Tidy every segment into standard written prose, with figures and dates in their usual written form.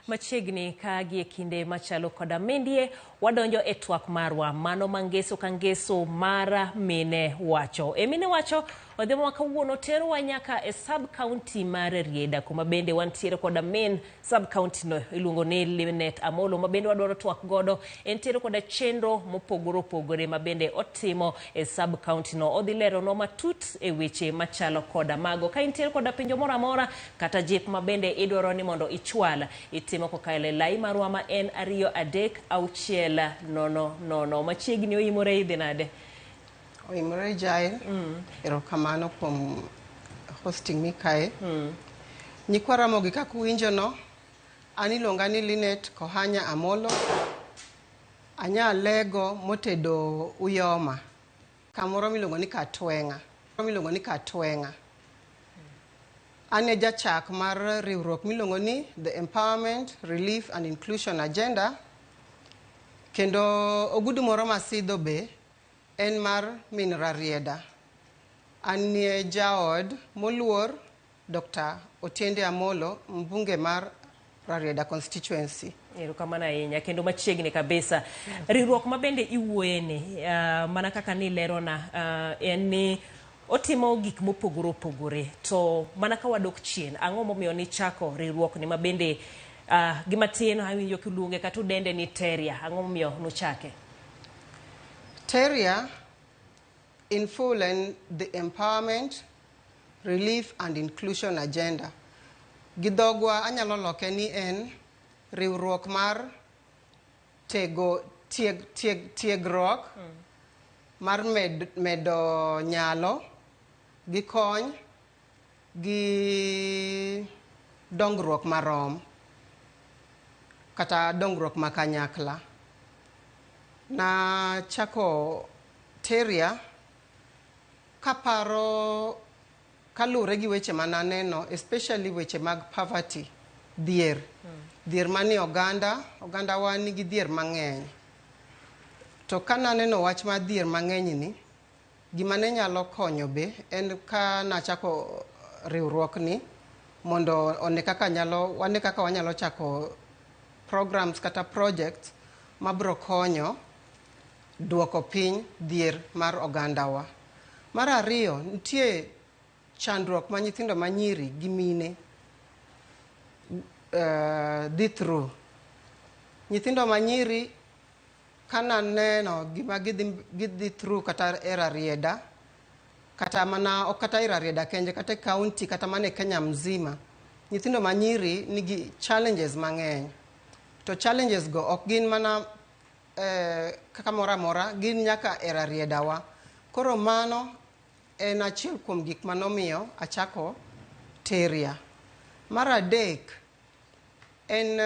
Machiegni ka gie kinde machalo koda mindie, wadonjo e twak marwa mano ma ngeso ka ngeso mar mine wacho. E mine wacho, odhiambo ma kawuono terowa nyaka e sub county mar Rarieda kuma bende wantiere koda min sub county no iluongo ni Linet Amolo ma bende wadwaro twak godo. Entiere koda chenro mopogore opogore ma bende otimo e sub county no. Odhi leronwa matut e weche machalo koda mago. Ka intiere koda penjo moro amora kata jip ma bende idwaro ni mondo ichwal, itimo kokalo e lai marwa ma en 23600. Machiegni oimore idhi nade? Oimore Jael, erokamano kuom hosting mi kae. Nyikwa Ramogi kaka uwinjo no, an iluonga ni Linet Kohanya Amolo, anya Lego motedo Uyoma, kamoro miluongo ni Katweng'a, miluongo ni Katweng'a. An e jachak mar riwruok miluongo ni The Empowerment, Relief and Inclusion Agenda, kendo ogudu moro masidho be en mar min Rarieda. An e jaod moluor Dr. Otiende Amolo, mbunge mar Rarieda constituency. Erokamano ahinya kendo machiegni kabisa. Riwruok ma bende iwuoye ni mana kaka nilerona en ni otimo gik mopogore opogore to mana ka wadok chien ang'o momiyo nichako riwruok ni ma bende gi matin awinjo kiluonge kata udende ni Teria ang'o momiyo nuchake? Teria in full en the Empowerment, Relief and Inclusion Agenda. Gi dhogwa anyalo loke ni en riwruok mar tego tieg, tieg, tiegruok mar medo nyalo gi kony gi dongruok marom kata dongruok ma kanyakla. Nachako Teria kaparo kaluwore gi weche mananeno especially weche mag poverty, dhier. Dhier manie oganda, ogandawa nigi dhier mang'eny. To kananeno wach mar dhier mang'eny ni, gima ne nyalo konyo be en ka nachako riwruokni mondo one kaka nyalo, wane kaka wanyalo chako programs kata projects mabro konyo duoko piny dhier mar ogandawa. Mar ariyo, nitie chandruok ma nyithindo manyiri gi mine dhi through. Nyithindo manyiri kananeno gima gidhi through kata e Rarieda, kata mana ok kata e Rarieda kende, kata e county, kata mana e Kenya mzima, nyithindo manyiri nigi challenges mang'eny. To challenges go ok gin mana kaka moro amora, gin nyaka e Rarieda wa. Koro mano en achiel kuom gik manomiyo achako Teria. Mar adek en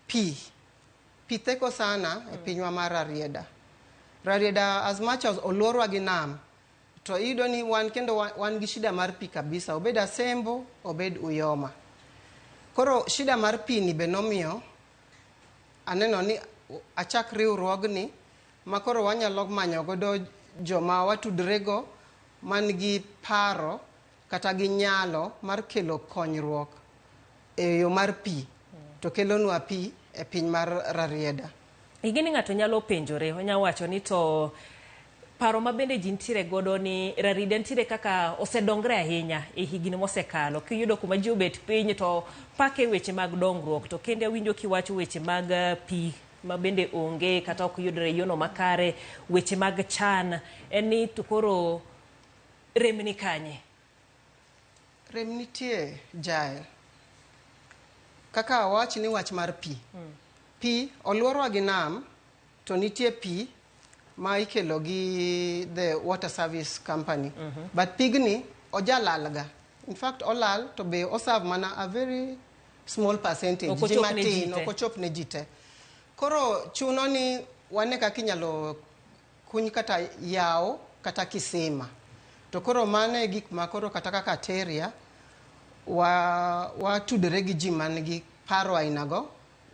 pi. Pi theko sana e pinywa mar Rarieda. Rarieda as much as oluorwa gi nam, to iyudo ni wan kendo wan gi shida mar pi kabisa, obed Asembo, obed Uyoma. Koro shida mar pi ni be nomiyo aneno ni achak riwruogni ma koro wanyalo manyo godo joma watudrego man gi paro kata gi nyalo mar kelo konyruok e yo mar pi to kelonwa pi e piny mar Rarieda. Ing'e ng'ato nyalo penjore, onya wacho ni to paro ma bende ji nitiere godo ni Rarieda nitiere kaka osedongre ahinya e higni mosekalo. Kiyudo kuma ji obet piny to pake weche mag dongruok to kendo awinjo kiwacho weche mag pi ma bende onge kata ok yudre e yono makare, weche mag chan, en ni to koro rem ni kanye? Rem nitie Jael. Kaka awach ni wach mar pi. Pi oluorwa gi nam to nitie pi ma ikelo gi the water service company. But pigni ojalal ga. In fact olal to be oserve mana a very small percentage. Ok Ji ochop ne ji matin, te. ok ochop ne ji te. Koro chuno ni wane kaka inyalo kuny kata yawo kata kisima. To koro mano e gik ma koro kata kaka Teria watudore gi ji man gi paro ainago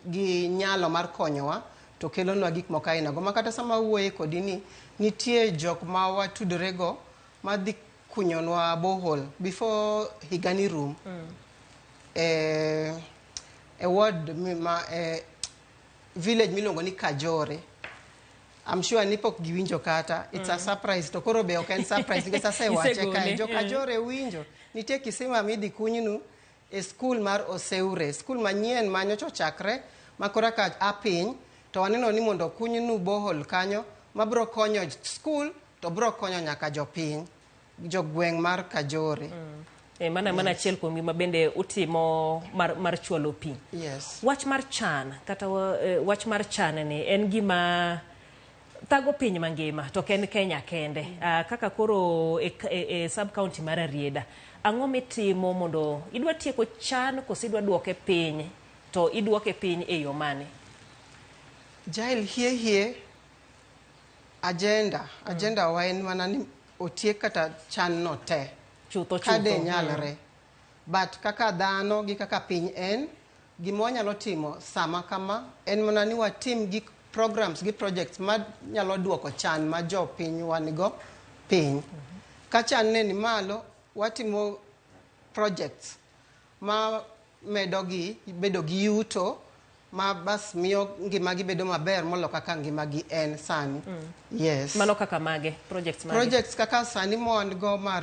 gi nyalo mar konyowa to kelonwa gik moko ainago ma kata sama awuoye kodi ni nitie jok ma watudore go madhi kunyonwa borehole before higani rum. e ward ma e village miluongo ni Kajore. I'm sure ni pok giwinjo kata. It's a surprise. To koro be ok en surprise nikech asewache kae. Isegole. Jo Kajore winjo. Nitie kisima midhi kunynu e skul mar Oseure. Skul manyien ma nyocha ochakre ma koro ka a piny to waneno ni mondo okunynu borehole kanyo mabiro konyo skul to biro konyo nyaka jopiny, jogweng' mar Kajore. Mana achiel kuom gima bende utimo mar chwalo pi. Yes. Wach mar chan kata wach mar chan ni en gima thago piny mangima to ok en Kenya kende. Kaka koro e sub county mar Rarieda, ang'o mitimo mondo idwa tieko chan koso idwa duoke piny, to iduoke piny e yo mane? Jael, hie hie agenda wa en mana ni otiek kata chan no te. Chutho Kade chutho. nyalre. But kaka dhano gi kaka piny en, gima wanyalo timo sama kama en mana ni watim gik programs gi projects ma nyalo duoko chan ma jopiny wan go piny. Ka chan ne ni malo, watimo projects ma medo gi bedo gi yuto ma bas miyo ngimagi bedo maber molo kaka ngimagi en sani. Yes. Mano kaka mage? Projects mage? Projects kaka sani ma go mar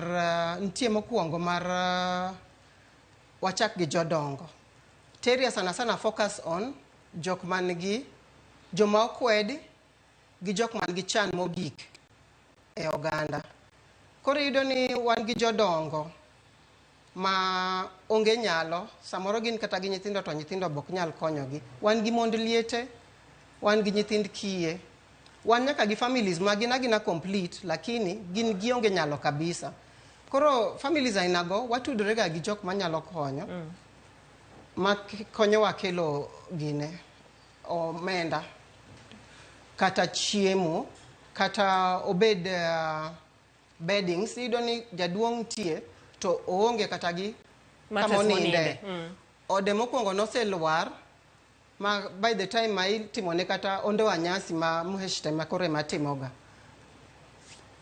nitie mokwongo mar wachak gi jodongo. Teria sana sana focus on jok man gi joma okwedi gi jok man gi chan mogik e oganda. Koro iyudo ni wan gi jodongo ma onge nyalo, samoro gin kata gi nyithindo to nyithindo be ok nyal konyogi. Wan gi mond liete, wan gi nyithind kiye, wan nyaka gi families ma gin agina complete lakini gin gionge nyalo kabisa. Koro families aina go watudore ga gi jok manyalo konyo ma konyowa kelo gine omenda kata chiemo kata obed beddings. Iyudo ni jaduong' nitie to oonge kata gi Mattress kama oninde. moninde. Ode mokwongo noselwar ma by the time ma itimone kata ondoa nyasi ma Mhesh ma koro ema timoga,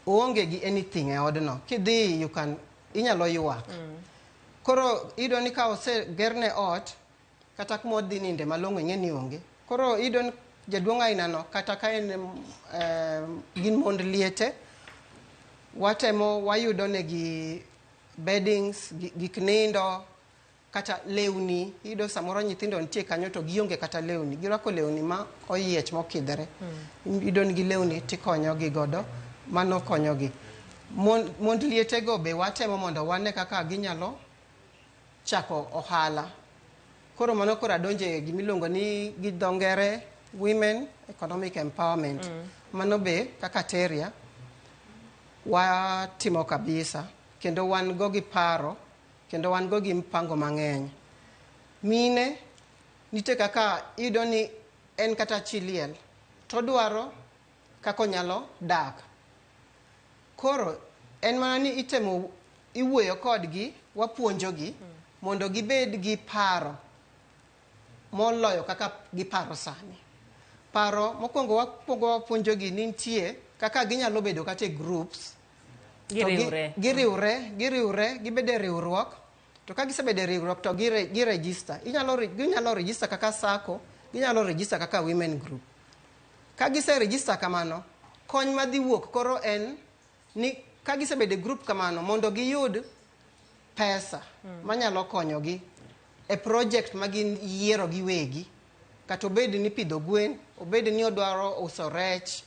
oonge gi anything e odno. Kidhi you can inyalo ywak. Koro iyudo ni ka osegerne ot kata kuma odhi ninde malong'o ing'e ni onge. Koro iyudo ni jaduong' aina no kata ka en gin mond liete, watemo wayudo negi beddings, gik nindo kata lewni. Iyudo samoro nyithindo nitie kanyo to gionge kata lewni, girwako lewni ma oyiech mokidhore. Iyudo ni gi lewni tikonyogi godo, mano konyogi. Mond lietego be watemo mondo wane kaka ginyalo chako ohala. Koro mano koro adonje gimiluongo ni gi dho ngere women economic empowerment. Mano be kaka Teria watimo kabisa kendo wan go gi paro kendo wan go gi mpango mang'eny. Mine nitie kaka iyudo ni en kata chi liel todwaro kaka onyalo dak. Koro en mana ni itemo iwuoyo kodgi, wapuonjogi mondo gibed gi paro moloyo kaka giparo sani. Paro mokwongo wakwongo wapuonjogi ni nitie kaka ginyalo bedo kata e groups. To Giriwre. Giriwre, gibedo e riwruok. To ka gisebedo e riwruok to giregister. Ginyalo register kaka SACCO, ginyalo register kaka women group. Ka gise register kamano, kony madhi wuok koro en ni ka gisebedo e group kamano mondo giyud pesa manyalo konyogi e project ma gin yiero giwegi. Kata obed ni pidho gwen, obed ni odwaro uso rech,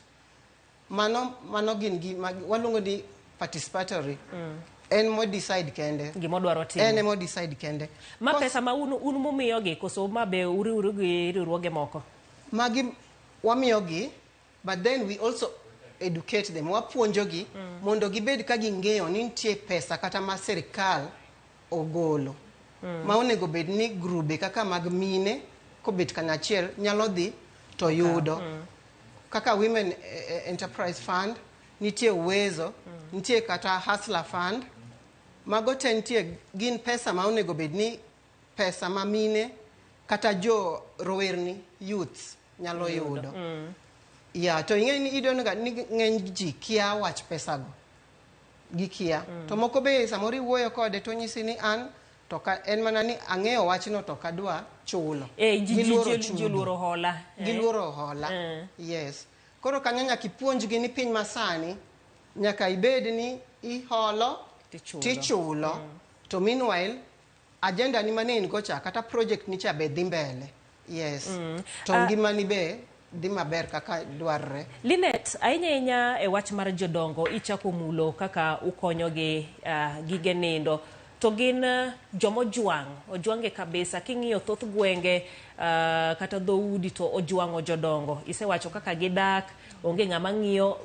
mano gin gi ma waluongo ni participatory. En mo decide kende. Gima odwaro timo. En emo decide kende. Ma pesa ma un mumiyogi koso ma be uriwru gi riwruoge moko? Magi wamiyogi, but then we also educate them. Wapuonjogi mondo gibed ka ging'eyo ni nitie pesa kata ma sirikal ogolo. Ma onego bed ni grube kaka mag mine kobet kanyachiel nyalo dhi to yudo. Kaka Women Enterprise Fund, nitie Uwezo, nitie kata Hustler Fund. Mago te nitie gin pesa ma onego bed ni pesa ma mine kata jo rowerni youths nyalo yudo. Ya, to ing'e ni iyudo ni ng'eny ji kia wach pesa go. Gikia. To moko be samoro iwuoyo kode to onyisi ni an To ka en mana ni ang'eyo wachno to ok adwa chulo. Ji Giluoro ji chudo. oluoro hola. Giluoro hola. Yes. Koro kanyo nyaka ipuonjgi ni piny masani nyaka ibed ni iholo Tichulo. tichulo. To meanwhile agenda ni mane in go cha kata project ni cha be dhi mbele. Yes. To ngimani be dhi maber kaka dwarre. Linet, ahinya ahinya e wach mar jodongo ichako mulo kaka ukonyogi gige nindo to gin jomojwang' ojwang'e kabisa king'iyo thoth gwenge kata dhoudi to ojwang'o jodongo isewacho kaka gidak onge ng'ama ng'iyo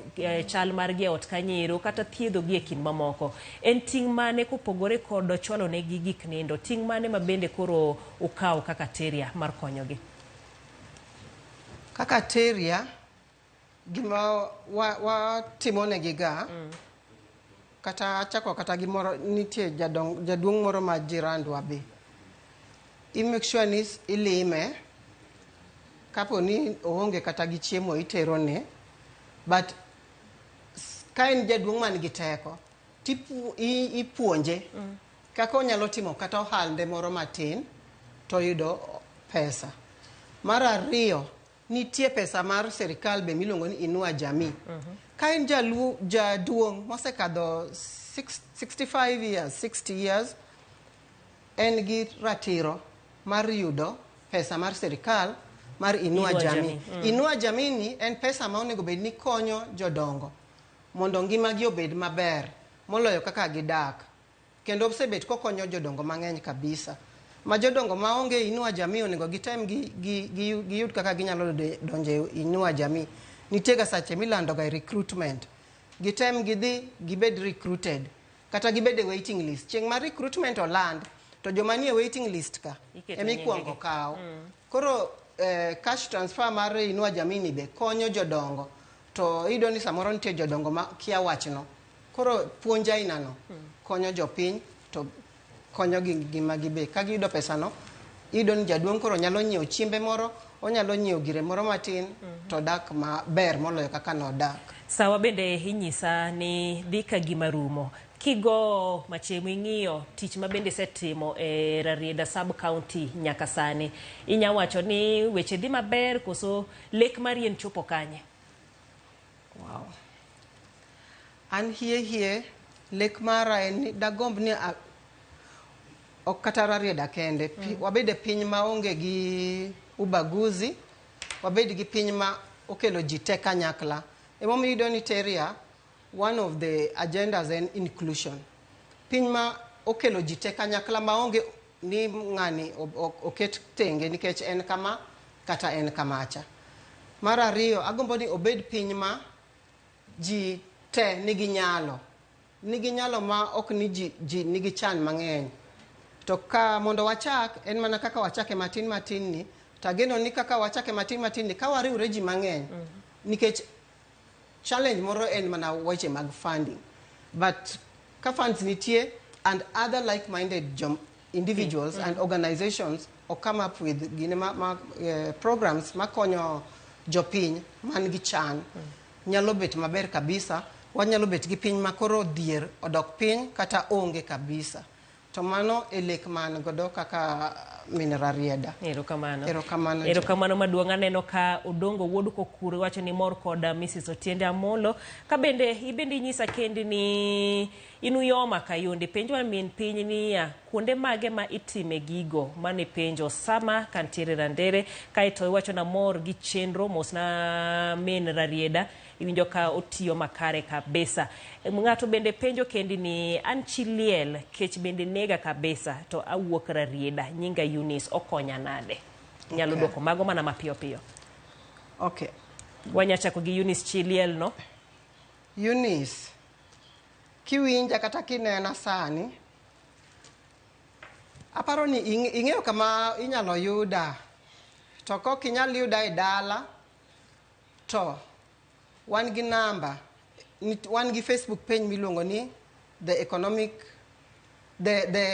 chal margi e ot kanyero kata thiedhogi e kind mamoko en ting' mane kopogore kod chwalo negi gik nindo ting' mane ma bende koro ukawo kaka Teria mar konyogi? Kaka Teria, gima watimonegi ga kata achako kata gimoro nitie jaduong' moro ma jirandwa be. I make sure ni ilime kapo ni oonge kata gi chiemo iterone but ka en jaduong' man gi teko ipuonje kaka onyalo timo kata ohande moro matin to yudo pesa. Mar ariyo, nitie pesa mar sirikal be miluongo ni Inua Jamii. Ka en jaduong' mosekadho 65 years, 60 years, en gi ratiro mar yudo pesa mar sirikal mar Inua Inua Jamii. Jamii. Inua Jamii ni en pesa ma onego bed ni konyo jodongo mondo ngimagi obed maber moloyo kaka gidak. Kendo osebet kokonyo jodongo mang'eny kabisa. Ma jodongo maonge Inua Jamii onego gitem giyud kaka ginyalo donjo e Inua Jamii. Nitie ga sache milando ga recruitment. Gitem gidhi gibed recruited kata gibed e waiting list. Chieng' ma recruitment oland to joma nie waiting list ka Iketo ema ikuongo nyingegi. kaw. Koro cash transfer mar Inua Jamii ni be konyo jodongo. To iyudo ni samoro nitie jodongo ma kia wachno. Koro puonj aina no konyo jopiny to konyo gi ngimagi be. Ka giyudo pesano, iyudo ni jaduong' koro nyalo nyiewo chiembe moro, onyalo nyiewo gire moro matin to dak maber moloyo kaka nodak. Sawa bende inyisa ni dhi ka gima rumo. Kigo machemo ing'iyo tich ma bende isetimo e Rarieda sub county nyaka sani. Inya wacho ni weche dhi maber koso lek mari en chopo kanye? Wow. An hie hie, lek mara en ni dagomb ni ok kata Rarieda kende, wabed e piny maonge gi ubaguzi, wabed gi piny ma okelo ji te kanyakla. Emomiyo iyudo ni Teria, one of the agendas en inclusion. Piny ma okelo ji te kanyakla maonge ni ng'ani oket tenge nikech en kama kata en kamacha. Mar ariyo, agombo ni obed piny ma ji te nigi nyalo. Nigi nyalo ma ok ni ji nigi chan mang'eny. To ka mondo wachak, en mana kaka wachake matin matin ni, to ageno ni kaka wachake matin matin ni, ka wariwre ji mang'eny, nikech challenge moro en mana weche mag funding. But ka funds nitie and other like-minded individuals and organizations or come up with gine ma programs makonyo jopiny man gi chan, nyalo bet maber kabisa. Wanyalo bet gi piny ma koro dhier odok piny kata onge kabisa. To mano e lek man godo kaka min Rarieda. Erokamano. Erokamano. Erokamano maduong'. Aneno ka Odongo wuod Kokure wacho ni mor kod Mrs. Otiende Amolo. Ka bende ibende inyisa kendi ni inuyoma Kayonde. Penjwa min piny niya, kuonde mage ma itime gigo mane penjo sama kantiere Randere. Kaeto iwacho na mor gi chenro mos na min Rarieda. Iwinjo ka otiyo makare kabisa. Ng'ato bende penjo kendi ni an chi liel kech bende nega kabisa to awuok Rarieda nyinga Eunice okonya nade? Inyalo duoko mago mana mapiyo piyo. Okay. Wanya chako gi Eunice chi liel no. Eunice, kiwinja kata kinena sani, aparo ni ing'eyo kama inyalo yuda. To kok inyal yuda e dala, to wan gi namba, wan gi Facebook page miluongo ni the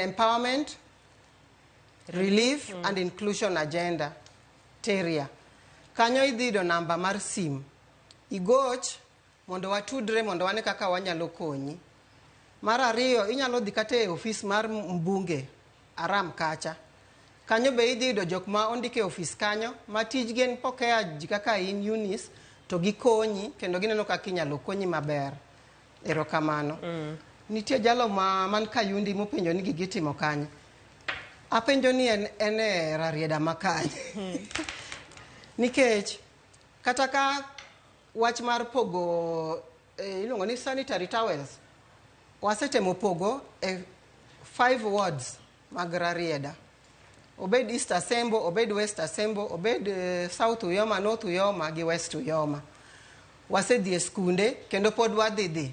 Empowerment, Relief and Inclusion Agenda, Teria. Kanyo idhi yudo namba mar sim. Igoch mondo watudre mondo wane kaka wanyalo konyi. Mar ariyo, inyalo dhi kata e ofis mar mbunge. Aram kacha. Kanyo be idhi yudo jok ma ondik e ofis kanyo ma tijgi en pokea ji kaka in Eunice to gikonyi kendo gineno kaka inyalo konyi maber. Erokamano. Nitie jalo ma man Kayundi mopenjo ni gigi itimo kanye. Apenjo ni en, en e Rarieda ma kanye. Nikech kata ka wach mar pogo iluongo ni sanitary towels wasetemo pogo e 5 wards mag Rarieda. Obed East Asembo, obed West Asembo, obed South Uyoma, North Uyoma gi West Uyoma. Wasedhi e skunde kendo pod wadhi dhi.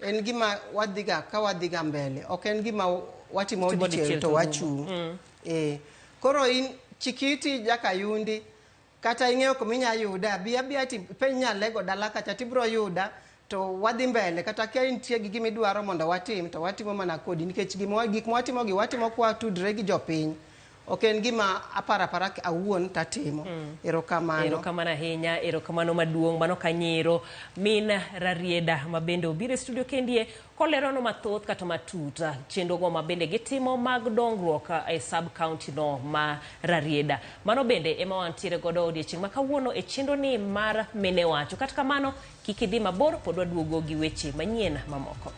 En gima wadhiga ka wadhiga mbele. Ok en gima watimo Timo dichiel dichiel to to rumo. wachung'. Koro in chikiti jakayundi kata ing'eyo kuma inya yuda bi abiya tipenj nyalego dala kacha tibiro yuda to wadhi mbele kata ka intie gi gima idwaro mondo watim to watimo mana kodi nikech gima gik mwatimo gi watimo kwatudre gi jopiny ok en gima aparo apara awuon tatimo. Erokamano. Erokamano ahinya, erokamano maduong' mano Kanyiro min Rarieda ma bende obiro e studio kendie kolerono mathoth kata matut chenro go ma bende gitimo mag dongruok e sub county no ma Rarieda. Mano bende ema wantiere godo odiechieng' ma kawuono e chenro ni mar Mine Wacho. Kata kamano kik idhi mabor pod waduogo gi weche manyien mamoko.